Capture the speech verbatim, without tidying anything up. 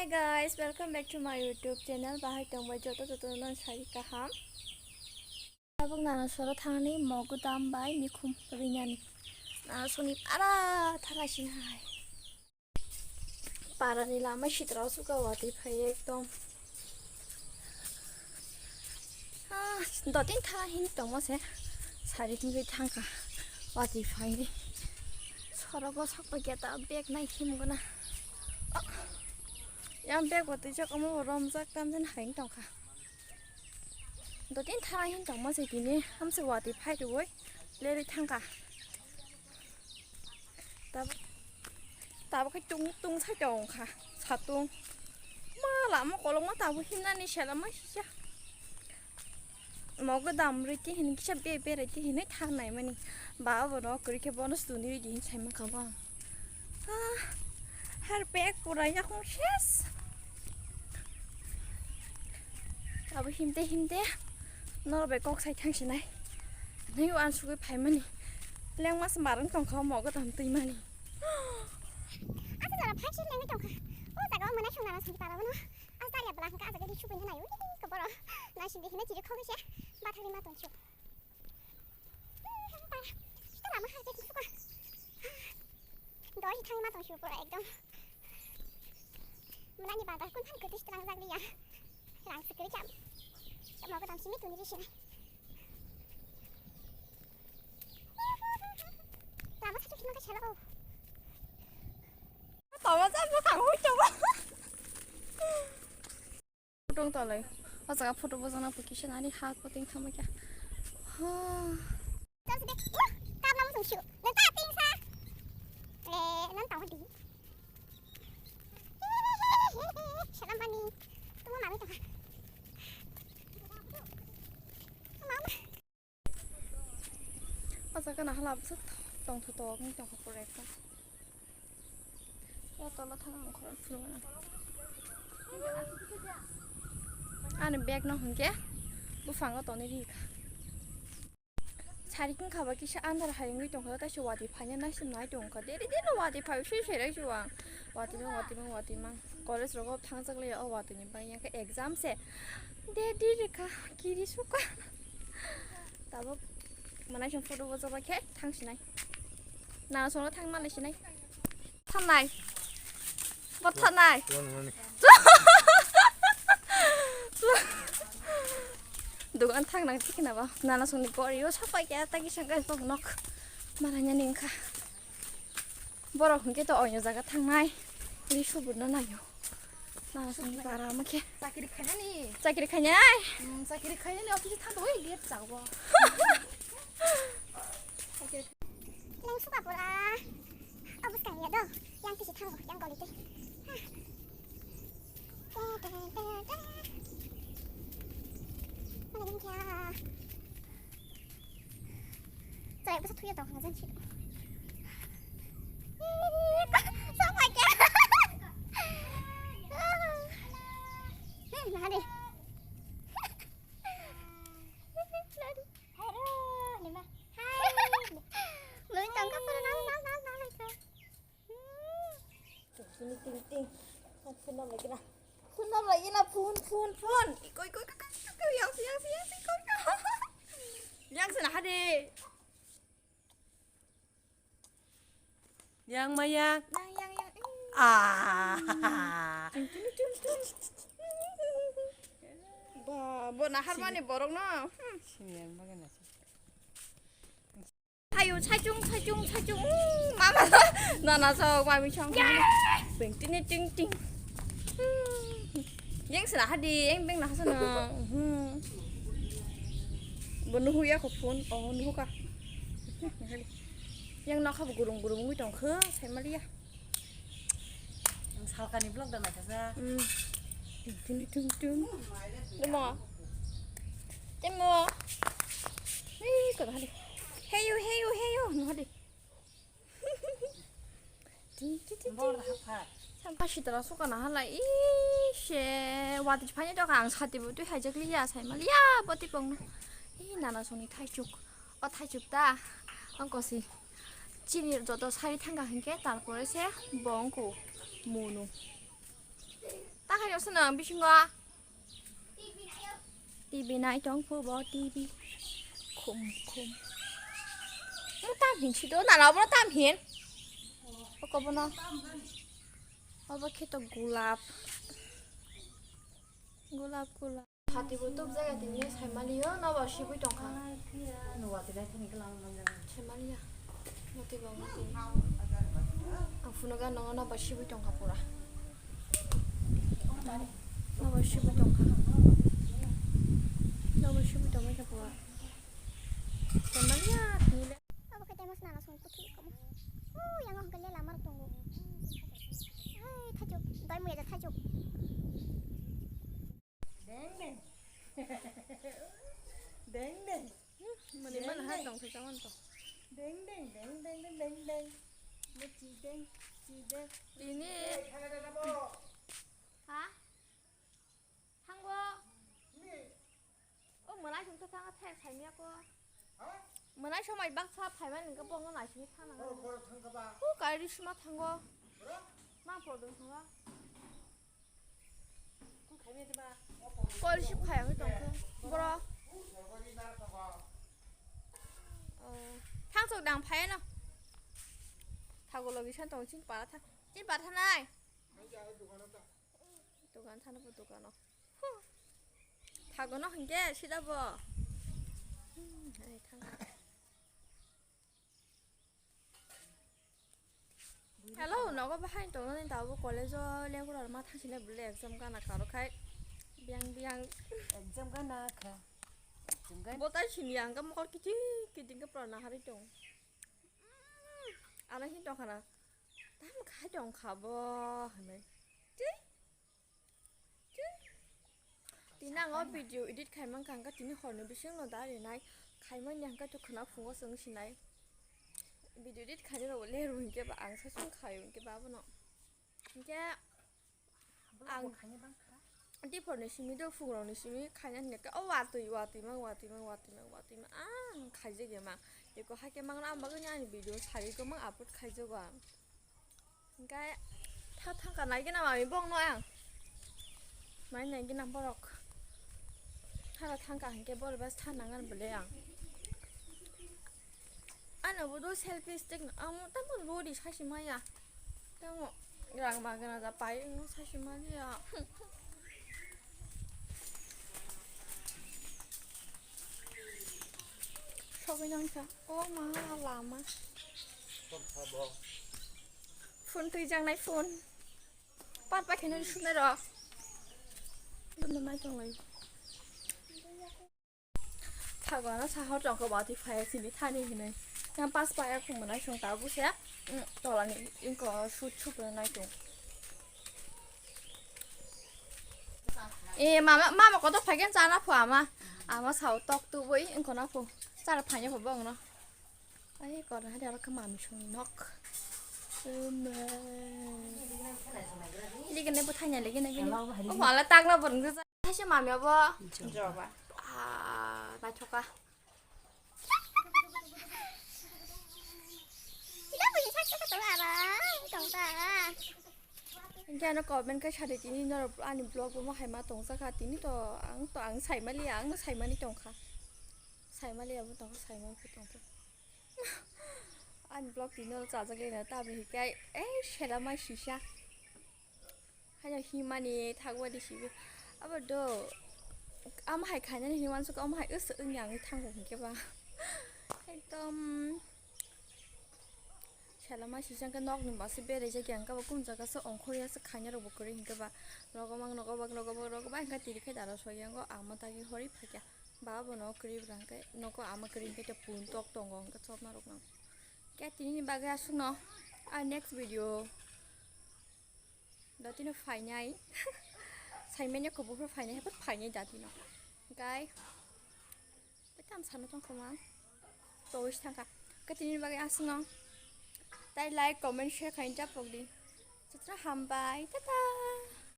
Hi guys, welcome back to my YouTube channel. Bahai tongbai joto joto no sari kaham. Tabuk nana soro thangni mogo dam bai mikhum rinani. Nana soni para thara sinai. Parani lama sitra suka wati phai ekdom. Ah, dotin tha hin tongmo se sari hingwi thangkha wati phai ni. Sorogo sakpa keta bag nai himgona. Oh, yang bag wati jak omo romjak tamjani hai tongkha. Dotin tha hin tongmo se tini hamse wati phai rwi lerwi thangkha. Tabuk, tabuk khe tung, tung sai tong kha, satung. Ma lama kolokma tabuk himnani selama sisa. Mogo dam rwi tihini kisa be, berai tihini thang naimani. Ba bono kwrwi khe bono sutuni rwi di hin sai mankha bo ang. Ah, her bag pura yakung ses. Abo himte himte norok bai kok sai thang sinai. Nai uansugwi phaimani. Lengma se marwng tongkha o mogo dam twimani. Asa jora phai se lengwi tongkha. O jaga o mwnai song nana song para bono. Asa jara bwla hwnkha a jaga di sukuini nai ui ko boro. Nai sindi hino chiri khogwi se. Bathari ma tongsu. Lama hai ke suka. Doi thangwi ma tongsu pura ekdom. Mwnani bazar kun phan kwtwi twlang jak liya. Rang se kwrwi cham. Chamo ko dam simi tuni risi nai. Lama sa chukhi ma ka chela o. Tama sa bo kang hui chama. Photo tolai. O jaga photo bojana pukisa nani ha ko ting thama kya. Ha. Terus deh, wah, kap lama sung shu. Nang ka ting sa. Eh, nang tahu di. Salam mani. Tunggu mami tunggu. Mama. O jaga naha lama se tong tho tong tong pore ka. O tola thang ang khorang phulung na. Ani bag no hwnkhe buphango tonwi ri kha. Sari wngkha ba kisa andar hai wngwi tongkha, tei se watwi phaina naisim nai tongkha. Deri deri watwi phai se se rai se wang. Watwi mang, watwi mang, watwi mang. College rogo thangjak le o watwi ni bai yang khe exam se. Deri deri kha kiri suka. Tabuk mwnai song photo bojoba khe thang sinai. Na song thang malai sinai. Thanai. Bo thanai. Dogan thang nang thik na ba. Nana song ni gori o sapai kya ta ki sangka bok nok. Maranya ning kha. Borok hwnkhe to oino jaga thangnai. Ri subur no nayo. Nana song ni bara ma khe. Chakiri khainani. Chakiri khainai. Hmm, chakiri khainani office thang doi gate chago. Nang suka pura. Abus kang ya do. Yang tisi thango, yang goli te. Ha. Te, te, te, te. Mana yang kya? Saya bisa tuh ya tong, ngajan sih. Sama aja. Nih, nah deh. Hello, Nima. Hai. Mami tangka pura nal, nal, nal, nal, nal. Hmm. Ting, ting, ting. Phone, phone lagi na. Phone lagi na, phone, phone, phone. Iko, iko, iko, iko, iko, yang si, yang si, yang si, iko, iko. Yang si na hade. Yang ma yang. Yang, yang, yang. Ah. Ting, ting, ting, ting. Ba, bo nahar mani borok no. Hmm. Sini yang makan nasi. Ayo, saichung, saichung, saichung. Hmm, mama. Nana sok, mami sok. Ting, ting, ting, ting. Hmm. Yang sana hadi, yang beng nah sana. Hmm. Bo nuhu ya ko phone, oh nuhu ka. Yang nokha bo gurung gurung wngwi tongkha, saimaliya. Ang salkani vlog da naikhaja. Hmm. Tung tung tung tung. Demo. Demo. Hei, kono hadi. Heyu, heyu, heyu. No hadi. Ting, ting, ting, ting. Sampai sitra suka na halai. Ih, she. Wati phanya doka ang sati bu tu hajak liya, saimaliya, boti pong. Ih, nana soni thaichuk. O thaichuk ta, ang kosi. Chini joto sari thangkha hinkhe, tarpore se bo wngkho munu. Swnang bisingo. T V nai tong phu bo T V. Khum khum. Mo tam hin si do na la bo tam hin. Oko bono. Obo khe to gulap. Gulap gulap. Hati bo tuk jaga tini sai mali yo, no ba sibui tong kha. Sai mali ya. Mati ba mati. Ang phunu ga no, no ba sibui tong kha pura. No ba sibui tong kha. No ba sibui tong kha pura. Sai mali ya, tini le. Abo khe temo snana song puthi komo. O, yang hong kele lamar tongo. Hai, thajuk, dai muya ja thajuk. Deng deng. Deng deng. Mani mana hai tong thai tong to. Deng deng deng deng deng deng deng. Mo chi deng, chi deng. Tini. Ha? Thango. O mwnai song thang thang thai mya ko. Mwnai somai baksa phaimani hwnkhe bo wngna naisingwi thangna. Ko kari sima thango. Ma pordon thango. Ko receive khai ang tongkhe. Boro. Thangsok dang phai no. Thago logi san tong chin para tha. Chin para thanai. Dogan thana bo dogano. Thagono hwnkhe sida bo. Hmm, hai thang. Hello, nogo bahai tongnani tabo college o lecturer ma thangsinai bole exam gana karo khai. Biang biang. Exam gana kha. Exam gana. Botai sini ang ka mokol kiting kiting ka pura nahari tong. Ano hin tong khana. Tam khai tong kha bo hinai. Tei. Tini ang o video edit khai mankha, hwnkhe tini horni bisingno da rinai khaimani, hwnkhe to khwna phungo chwng sinai video edit khainai rok le rw hinkhe ba ang sasung khai hinkhe ba abono hinkhe ang diphorni simi do phukrokni simi khaina hinkhe o watwi watwi mang watwi mang watwi mang watwi mang ang khaijak ya mang eko haikhe mangno ang bagwino ani video sari go mang upload khaijago ang. Hingke tha thangka naigina mami bongno ang. Mai naigina borok. Thara thangka hingke borok bas tha nangan bole ang. Ano bodo selfie stick no amo tamo body sachi maya. Tamo rang magana da pai no sachi maya. Sogwi nang sa. O ma lama. Phone twijak nai phone. Pat pa kheno sunai ro. Dum dum nai tong lai. Thago na sa hor tong ko ba ti phai sini thani hinai. Yang pas pa ya khum nai song ta bu se. Tola ni ingko shoot shoot nai tong. E mama, mama koto phaigen chana phu ama. Ama sao tok tubui ingkona phu. Chara phaina phu bongno. Ai kor hai aro khe mami songni nok. Ema. Ligene bo thanya ligene gini. O mala tagna borong je. Thaise mami abo. Joba. Ah, naithoka. Hingke ano comment khe sadi tini norok ani vlog bo mohai ma tongsa kha tini to ang to ang saimali ang no saimani tongkha saimali abo tongkha saimani tongkha ani vlog tini norok chajak le na tamni hikai ei sela mai sisa. Haino himani thagwadi sibi. Abo do. Ama hai khainani hinwi wansuk, ama hai usu wngya wngwi thango hinkhe ba. Ekdom. Sela ma sisang khe nokni bwswi beraijak ya, wngkhe bo kum jaga se ongkhorya se khaina rokbo kwrwi hinkhe ba. Nokobang nokobang nokobang nokobang hinkhe tiri khe dara soyango ama tagwi hori phakya. Ba bo no kwrwi bwrang khe noko ama kwrwi hinkhe pun tok tongo hinkhe chopma rokno. Khe tini ni bagwi aswkno. Ar next video. Dotino phainai. Saimanya kubuphuru phainai, hebat phainai datino. Gai. Tam sana tong khoma. Towis thangka. Katini bagwi asno. Tai like, comment, share khain japok di. Chatra hambai. Tata.